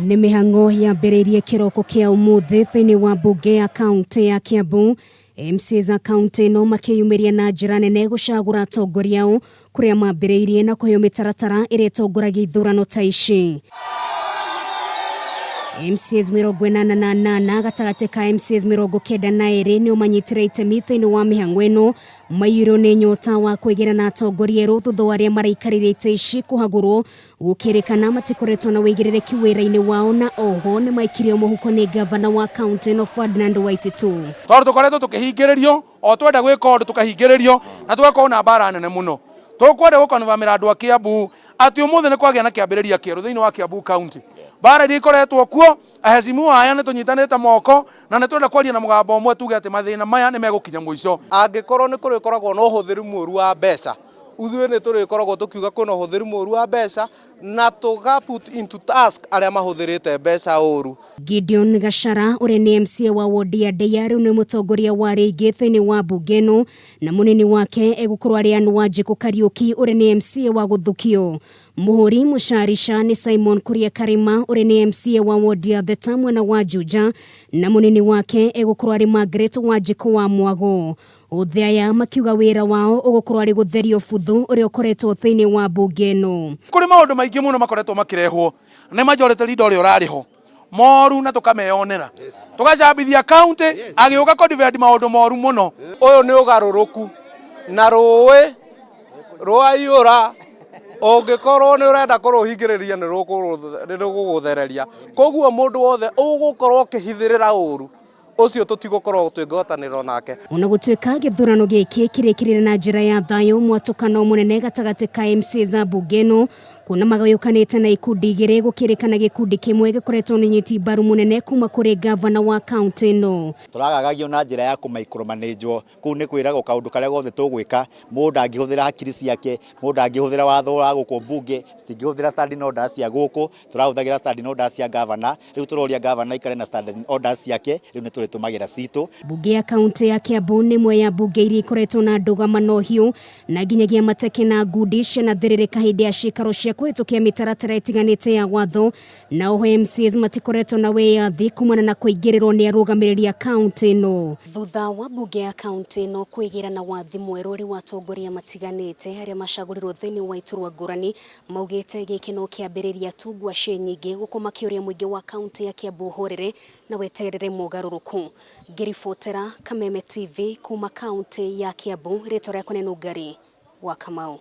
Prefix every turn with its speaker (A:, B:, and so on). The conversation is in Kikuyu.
A: Nĩ mĩhang'o yambĩrĩirie kĩroko kĩa ũmũthĩ thĩinĩ wa mbunge ya kaũntĩ ya Kiambu. MCAs a kaũntĩ ĩno makĩyumĩria na njĩra nene gũcagũra atongoria ao kũrĩa mambĩrĩirie na kũheo mĩtaratara ĩrĩa ĩtongoragia ithurano ta ici. MCAs 88 gatagatĩ ka MCAs 92 nĩo manyitire itemi thĩinĩ wa mĩhang'o ĩno maiyũirwo nĩ nyota wa kwĩgĩra na atongoria erũ thutha wa arĩa maraikarĩire itĩ ici kũhagũrwo gũkĩrĩkana matikoretwo na wĩigĩrĩrĩki wĩra-inĩ wao na oho nĩ maikirio mũhuko nĩ ngavana wa kaũntĩ ĩno Ferdinand Waititu.
B: Tondũ tũkoretwo tũkĩhingĩrĩrio o twenda gwĩka ũndũ tũkahingĩrĩrio na tũgakorwo na mbara nene mũno. Tũkwenda gũkonbamĩra andũ a Kiambu atĩ ũmũthĩ nĩ kwagĩa na kĩambĩrĩria kĩerũ thĩinĩ wa Kiambu County. Mbara iria ikoretwo kuo, aheshimiwa aya nĩ tũnyitanĩte moko na nĩ twenda kwaria na mũgambo ũmwe tuge atĩ mathĩna maya nĩ megũkinya mũico.
C: Angĩkorwo nĩ kũrĩkoragwo na ũhũthĩri mũru wa mbeca, ithuĩ nĩ tũrĩkoragwo tũkiuga kwĩna ũhũthĩri mũru wa mbeca na tũga put into task arĩa mahũthĩrĩte mbeca ũru.
A: Gideon Gachara ũrĩa nĩ MCA wa wodi ya Ndeia rĩu nĩ mũtongoria wa rĩngĩ thĩinĩ wa mbunge ĩno na mũnini wake egũkorwo arĩ Ann Wanjikũ Kariũki ũrĩa nĩ MCA wa Gũthukio. Mũhũri mũcarica nĩ Simon Kuria Karima ũrĩa nĩ MCA wa wodi ya Theta mwena wa Juja na mũnini wake egũkorwo arĩ Margaret Wanjikũ wa Mwago. Othe aya makiuga wĩra wao ũgũkorwo arĩ gũtheria ũbuthu ũrĩa ũkoretwo thĩinĩ wa mbunge ĩno.
B: Kũrĩ maũndũ maingĩ mũno makoretwo makĩrehwo nĩ majority leader ũrĩa ũrarĩ ho moru na tũkameyonera tũgacambithia county agĩũka kũ defend maũndũ moru mũno.
C: Ũyũ nĩ ũgarũrũku na rũĩ rwaiyũra ũngĩkorwo nĩ ũrenda kũrũhingĩrĩria nĩ rũgũgũthereria. Koguo mũndũ wothe ũgũkorwo ũkĩhithĩrĩra ũru ũcio tũtigũkorwo twĩ ngwatanĩro nake.
A: Ona gũtuĩka gĩthurano gĩkĩ kĩrĩkĩrire na njĩra ya thayũ, mwatũkano mũnene gatagatĩ ka MCAs a mbunge ĩno kuona magayũkanĩte na ikundi igĩrĩ gũkĩrĩkana gĩkundi kĩmwe gĩkoretwo nĩ nyiti mbaru mũnene kuma kũrĩ ngavana wa kaũntĩ ĩno.
D: Tũragagagio na njĩra ya kũ micromanage-wo, kũu nĩ kwĩragwo kaũndũ karĩa gothe tũgwĩka, mũndũ ndangĩhũthĩra hakiri ciake, mũndũ ndangĩhũthĩra watho wa gũkũ mbunge, tũtingĩhũthĩra standing orders cia gũkũ, tũrahũthagĩra standing orders cia ngavana, rĩu tũroria ngavana aikare na standing orders ciake, rĩu nĩ tũrĩtũmagĩra citũ.
A: Mbunge ya kaũntĩ ya Kiambu nĩ ĩmwe ya mbunge iria ikoretwo na ndũgamano hiũ na nginyagia mateke na ngundi cianathĩrĩrĩka hĩndĩ ya ciikaro cia kũhĩtũkia mĩtaratara ĩtiganĩte ya watho na oho MCAs matikoretwo na wĩyathi kumana na kũingĩrĩrwo nĩ arũgamĩrĩri a kaũntĩ ĩno. Thutha wa mbunge ya kaũntĩ ĩno kwĩgĩra na wathi mwerũ ũrĩ wa atongoria matiganĩte arĩa macagũrirwo thĩinĩ wa iturwa ngũrani maugĩte gĩkĩ no kĩambĩrĩria tu ngwacĩ nyingĩ gũkũ makĩũria mũingĩ wa kaũntĩ ya Kiambu ũhorere na weterere mogarũrũku. Ngĩribotera Kameme TV kuma kaũntĩ ya Kiambu, rĩtwa rĩakwa nĩ Nũngari wa Kamau.